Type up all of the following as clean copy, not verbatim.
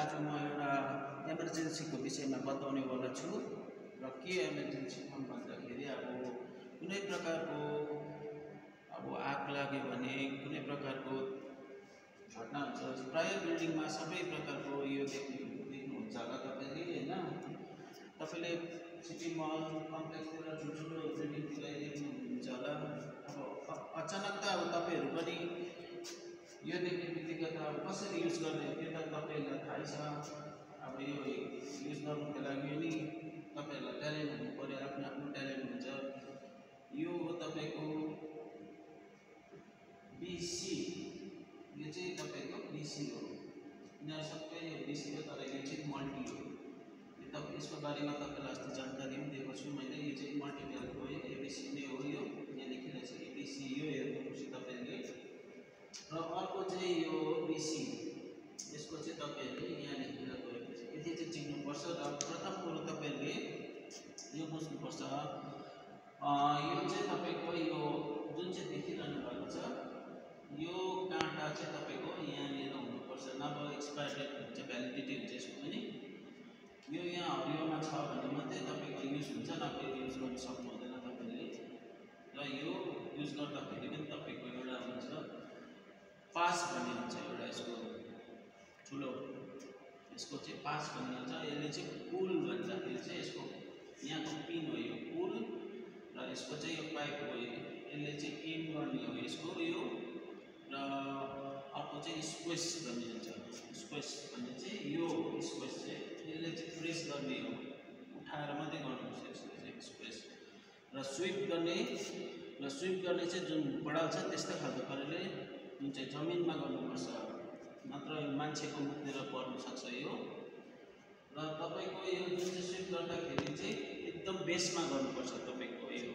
आज म एउटा इमर्जेन्सीको विषयमा बताउनेवाला छु र के इमर्जेन्सी भन्दाखेरि अब कुनै प्रकारको आग लाग्यो भने कुनै प्रकारको घटना हुन्छ। प्राय बिल्डिङमा सबै प्रकारको यो देख्नुहुन्छ होला तपाईले हैन। तपाईले सिटी मल कम्प्लेक्सतिर ठुल्ठुलो बिल्डिङतिर देख्नुहुन्छ होला। अब अचानक त अब तपाईहरु पनि यो देख्ने बित्तिकै त अब कसरी युज गर्ने त्यो त तपाईलाई थाहै छ। अब यो युज गर्नुको लागि नि तपाईहरुलाई ट्यालेन्ट हुनु पर्यो, आफ्नो आफ्नो ट्यालेन्ट हुन्छ। यो हो तपाईको बीसी, यो चाहिँ तपाईको बीसी हो। यिनीहरु सबै यो बीसी हो, तर यो चाहिँ मल्टी हो। यो तपाईँ यसको बारेमा तपाईलाई अस्ति जानकारी पनि दिएको छु मैले। यो चाहिँ मल्टिपल हो, एबीसी नै हो। यो यहाँ लेखिरहेको छ एबीसी, यो हेर्नुहोस् तपाईले। र अर्को चाहिँ यो बीसी, यसको चाहिँ तपाईले यहाँ लेखिरहेको छ। यति चाहिँ चिन्नुपर्छ। र प्रथम कुरो तपाईले यो बुझ्नुपर्छ, यो चाहिँ तपाईको यो जुन चाहिँ देखिरहनु भएको छ, यो काँटा चाहिँ तपाईको यहाँनिर हुनुपर्छ, नभए एक्सपायर डेट हुन्छ, भ्यालिडिटी हुन्छ यसको पनि। यो यहाँ हरियोमा छ भने मात्रै तपाईको युज हुन्छ, नभए युज गर्न सक्नु हुँदैन तपाईले। र यो युज गर्दाखेरि पनि तपाईको एउटा हुन्छ पास भन्ने हुन्छ, एउटा यसको ठुलो यसको चाहिँ पास भन्ने हुन्छ। यसले चाहिँ पुल भन्दाखेरि चाहिँ यसको यहाँको पिन हो यो पुल, र यसको चाहिँ यो पाइप हो। यसले चाहिँ एम गर्ने हो यसको यो। र अर्को चाहिँ स्क्वेस भन्ने हुन्छ। स्क्वेस भन्ने चाहिँ यो स्क्वेस चाहिँ यसले चाहिँ प्रेस गर्ने हो, उठाएर मात्रै गर्नुपर्छ यसले चाहिँ स्क्वेस। र स्विप गर्ने चाहिँ जुन बडाल्छ त्यस्तै खालको पाराले जुन चाहिँ जमिनमा गर्नुपर्छ, नत्र मान्छेको मुखतिर पर्न सक्छ यो। र तपाईको यो जुन चाहिँ स्विप गर्दाखेरि चाहिँ एकदम बेसमा गर्नुपर्छ तपाईको यो,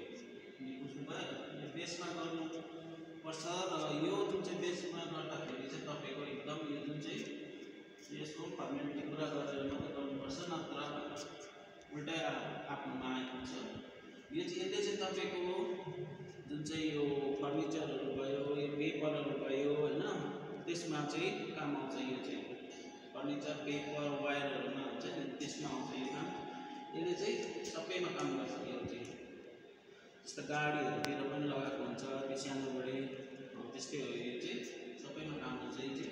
बुझ्नुभयो? यो बेसमा गर्नुपर्छ। र यो जुन चाहिँ बेसमा गर्दाखेरि चाहिँ तपाईको एकदम यो जुन चाहिँ यसको फर्मेलिटी पुरा गरेर मात्रै गर्नुपर्छ, नत्र उल्टै आफ्नोमा आइपुग्छ। यो चाहिँ यसले चाहिँ तपाईको जुन चाहिँ यो फर्निचरहरु भयो, यो पेपरहरु भयो हैन, त्यसमा चाहिँ काम आउँछ। यो चाहिँ फर्निचर, पेपर, वायरहरुमा हुन्छ नि, त्यसमा आउँछ यो काम। यसले चाहिँ सबैमा काम गर्छ। यो चाहिँ जस्तो गाडीहरुतिर पनि लगाएको हुन्छ, त्यो सानो बडे त्यस्तै हो। यो चाहिँ सबैमा काम आउँछ। यो चाहिँ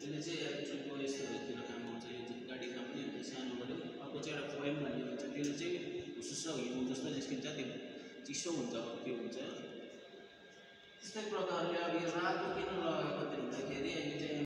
यसले चाहिँ इलेक्ट्रिकको यस्तोहरुतिर काम आउँछ। यो चाहिँ गाडीमा पनि हुन्छ, सानो बडे। अर्को चाहिँ एउटा फोइल भन्ने हुन्छ, त्यसले चाहिँ हुसुस हिउँ जस्तो निस्किन्छ, त्यो चिसो हुन्छ, त्यो हुन्छ। त्यस्तै प्रकारले अब यो रातो किन लगाएको भन्दाखेरि